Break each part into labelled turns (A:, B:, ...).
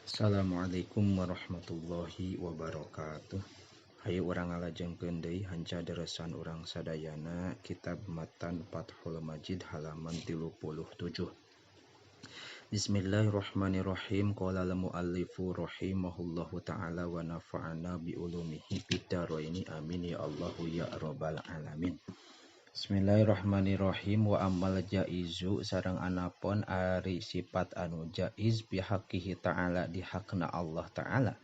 A: Assalamualaikum warahmatullahi wabarakatuh. Hayu urang ngalajengkeun deui hanca deresan urang sadayana kitab Matan Fathul Majid halaman 37. Bismillahirrahmanirrahim. Qala al-muallifu rahimahullahu ta'ala wa nafa'ana bi ulumihi fid dharaini amin ya Allahu ya rabbal alamin. Bismillahirrahmanirrahim. Wa ammal jaizu sareng anapon ari sifat anu jaiz bihaqqihi ta'ala di hakna Allah ta'ala.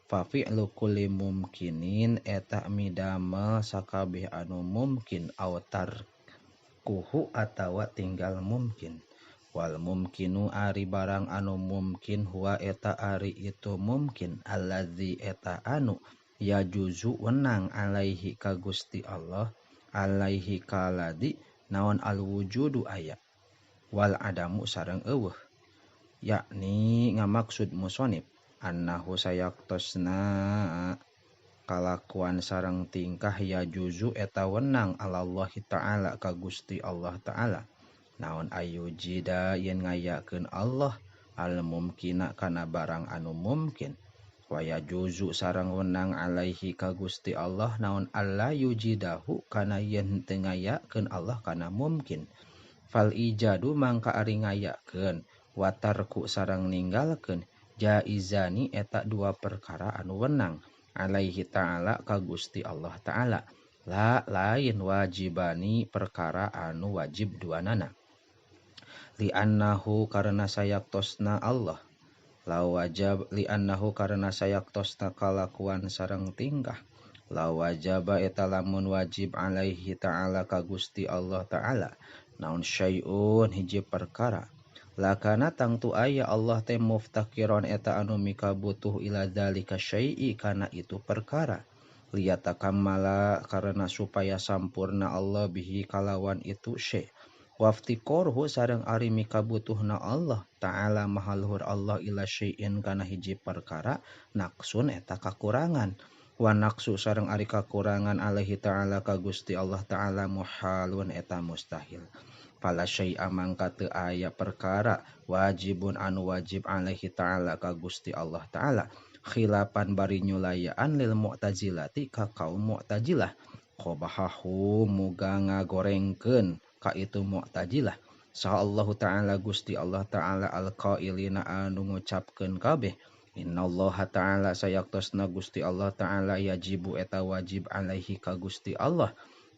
A: Fa fi'lu kulli mumkinin eta midamel sakabeh anu mumkin aw tarkuhu atawa tinggal mumkin. Wal mumkinu ari barang anu mumkin huwa eta ari itu mumkin allazi eta anu yajuzu wenang alaihi ka Gusti Allah alaihi kaladi naon alwujudu aya wal adamu sareng eueuh, yakni ngamaksud musonib annahu sayaktosna kalakuan sareng tingkah yajuzu eta wenang alallahi ta'ala ka Gusti Allah ta'ala naon ayujida yen ngayakeun Allah al mumkina kana barang anu mumkin wa yajuzu sareng wenang alaihi ka Gusti Allah naon alla yujidahu kana yen teu ngayakeun Allah kana mumkin. Fal ijadu mangka ari ngayakeun wa tarku sareng ninggalkeun jaizani eta dua perkara anu wenang alaihi ta'ala ka Gusti Allah ta'ala la lain wajibani perkara anu wajib duanana. Li annahu karena sayaktosna Allah la wajab li annahu karena sayaktosna kalakuan sareng tingkah la wajaba eta lamun wajib alaihi ta'ala ka Gusti Allah ta'ala naon syai'un hiji perkara lakana tangtu aya Allah teh muftakiron eta anu mikabutuh ila dzalika syai'i kana itu perkara liyatakamala karena supaya sampurna Allah bihi kalawan itu syai' waftiqorhu sareng ari mikabutuhna Allah ta'ala maha luhur Allah ila syai'in kana hiji perkara naqsun eta kakurangan wa naqsu sareng ari kakurangan alaihi ta'ala ka Gusti Allah ta'ala muhalun eta mustahil. Fala syai'a mangka teu aya perkara wajibun anu wajib alaihi ta'ala ka Gusti Allah ta'ala khilafan bari nyulayaan lil mu'tazilati ka kaum mu'tazilah qabahahu muga ngagorengkeun ka itu mu'tazilah saha Allahu ta'ala Gusti Allah ta'ala alqailina anu ngucapkeun kabeh innallaha ta'ala sayaktosna Gusti Allah ta'ala yajibu eta wajib alaihi ka Gusti Allah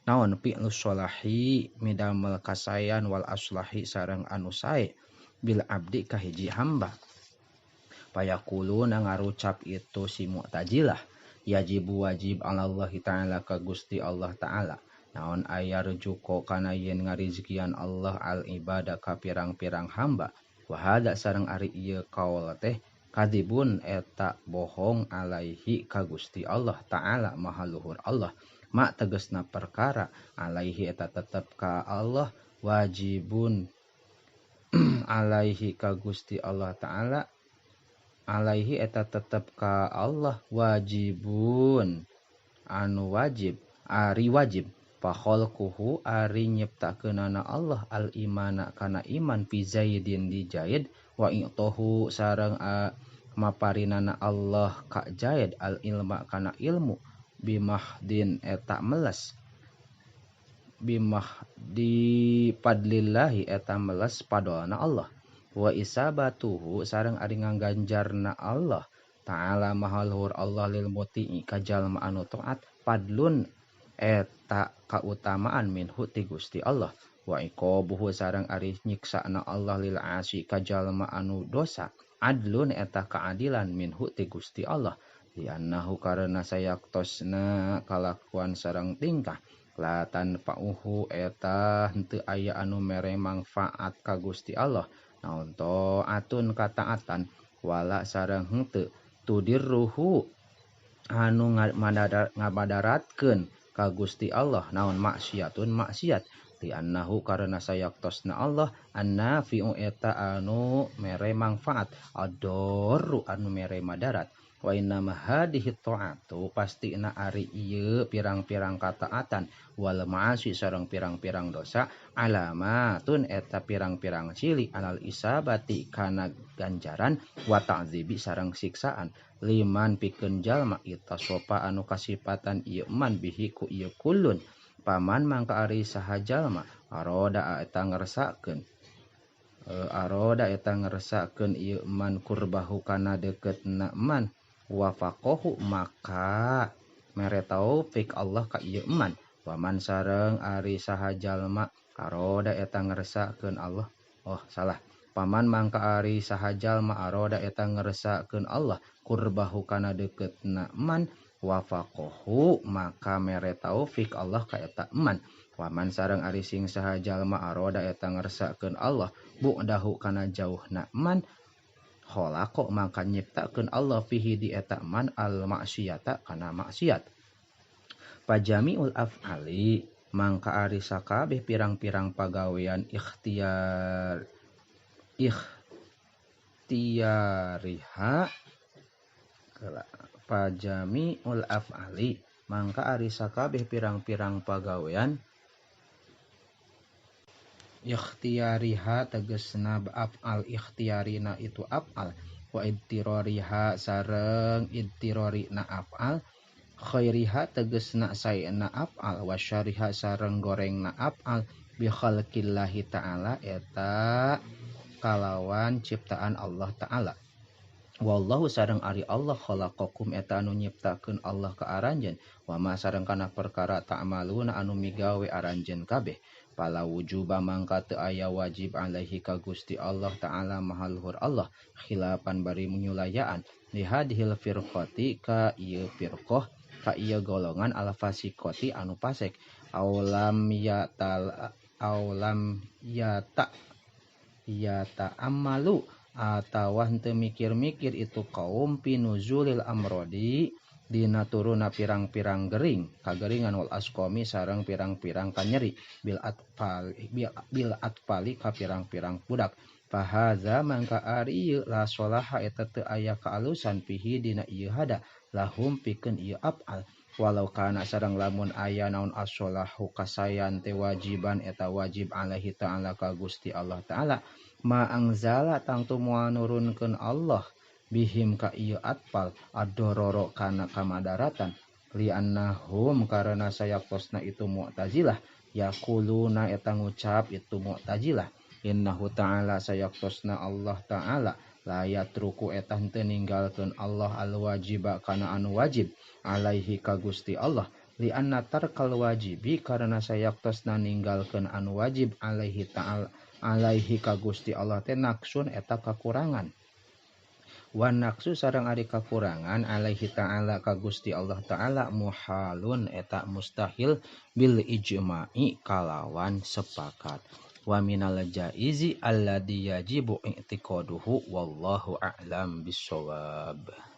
A: naon fi'lu sholahi midamel kasayan wal aslahi sareng anu sae bil abdi ka hiji hamba. Payaquluna ngarucap itu si mu'tazilah yajibu wajib alallahi ta'ala ka Gusti Allah ta'ala naon aya rujuko kana yen ngarizkian Allah al ibadah ka pirang-pirang hamba wa hada sareng ari ieu kaul teh kadibun eta bohong alaihi ka Gusti Allah ta'ala maha luhur Allah mak tegesna perkara alaihi eta tetep ka Allah wajibun alaihi ka Gusti Allah ta'ala alaihi eta tetep ka Allah wajibun anu wajib ari wajib fakholquhu ari nyiptakeunana Allah al imana kana iman fi Zaidin di Zaid wa i'tahu sareng maparinana Allah ka Zaid al ilma kana ilmu bimahdin eta meles bimahdi fadlillahi eta meles padolna Allah wa isabatuhu sareng ari ngangganjarna Allah ta'ala maha luhur Allah lil muti'i ka jalma anu taat fadlun eta kautamaan minhu ti Gusti Allah wa iqabuhu sareng ari nyiksana Allah lil asi ka jalma anu dosa adlun eta keadilan minhu ti Gusti Allah li'annahu karena sayaktosna kalakuan sareng tingkah la tanfa'uhu eta henteu aya anu mere mangfaat ka Gusti Allah naon ta'atun kataatan wala sareng henteu tudirruhu anu ngabadaratkeun ka Gusti Allah naon maksiatun maksiat Li annahu karena sayaktosna Allah annafi'u eta anu mere mangfaat ad-darru anu mere madarat. Wa inna ma hadhihi ta'atu pastina ari ieu pirang-pirang kataatan wal ma'asi sareng pirang-pirang dosa alamatun eta pirang-pirang cili alal isabati kana ganjaran wa ta'dzibi sareng siksaan liman pikeun jalma itasopa anu kasipatan ieu man bihi ku ieu kullun paman mangka ari saha jalma aroda eta ngersakeun aroda eta ngersakeun ieu man kurbahu kana deketna man wafaqahu maka mere taufik Allah ka ieu man waman sareng ari saha jalma aroda eta ngersakeun Allah oh salah paman mangka ari saha jalma aroda eta ngersakeun Allah kurbahu kana deketna man wafaqahu maka mere taufik Allah ka eta man waman sareng ari sing saha jalma aroda eta ngersakeun Allah bu'dahu kana jauhna man khalaqo maka nyiptakeun Allah fihi di eta man al maksiata kana maksiat. Pajamiul af'ali mangka ari sakabeh pirang-pirang pagawean ikhtiar ikhtiariha pajamiul af'ali mangka ari sakabeh pirang-pirang pagawean ikhtiariha tegesna af'al ikhtiarina itu af'al wa idtirariha sareng idtirarina af'al khairiha tegesna saena af'al wa syariha sareng gorengna af'al bi khalqillahi ta'ala eta kalawan ciptaan Allah ta'ala. Wallahu sareng ari Allah khalaqakum eta anu nyiptakeun Allah ka aranjeun wa ma sareng kana perkara ta'maluna anu migawe aranjeun kabeh. Pala wujuba mangka teu aya wajib alaihi ka Gusti Allah ta'ala maha luhur Allah khilafan bari menyulayaan li hadhil firqati ka ieu firqah ka ieu golongan al fasiqati anu fasik aulam ya tal aulam ya ta ya ta'amalu atawa henteu mikir-mikir itu kaum pinuzulil amrodi dina turuna pirang-pirang gering kageringan wal asqami sareng pirang-pirang kanyeri bil atfali ka pirang-pirang budak. Fahaza mangka ari ieu la solaha eta teu aya kaalusan fihi dina ieu hada lahum pikeun ieu afal walau kana sareng lamun aya naon as-solahu kasayan teh wajiban eta wajib alaihi ta'ala ka Gusti Allah ta'ala ma angzala tangtu moal nurunkeun Allah bihim ka ieu atfal ad-dororo kana kamadaratan li annahum karena sayaktosna itu Mu'tazilah yaquluna eta ngucap itu Mu'tazilah innahu ta'ala sayaktosna Allah ta'ala la yatruku eta henteu ninggalkeun Allah al-wajiba kana anu wajib alaihi ka Gusti Allah li anna tarkal wajibi karena sayaktosna ninggalkeun anu wajib alaihi ta'ala alaihi ka Gusti Allah teh naksun eta kakurangan wa naqsu sareng ari kakurangan alaihi ta'ala ka Gusti Allah ta'ala muhalun eta mustahil bil ijma'i kalawan sepakat wa minal jaizi alladzi yajibu i'tiqaduhu wallahu a'lam bissawab.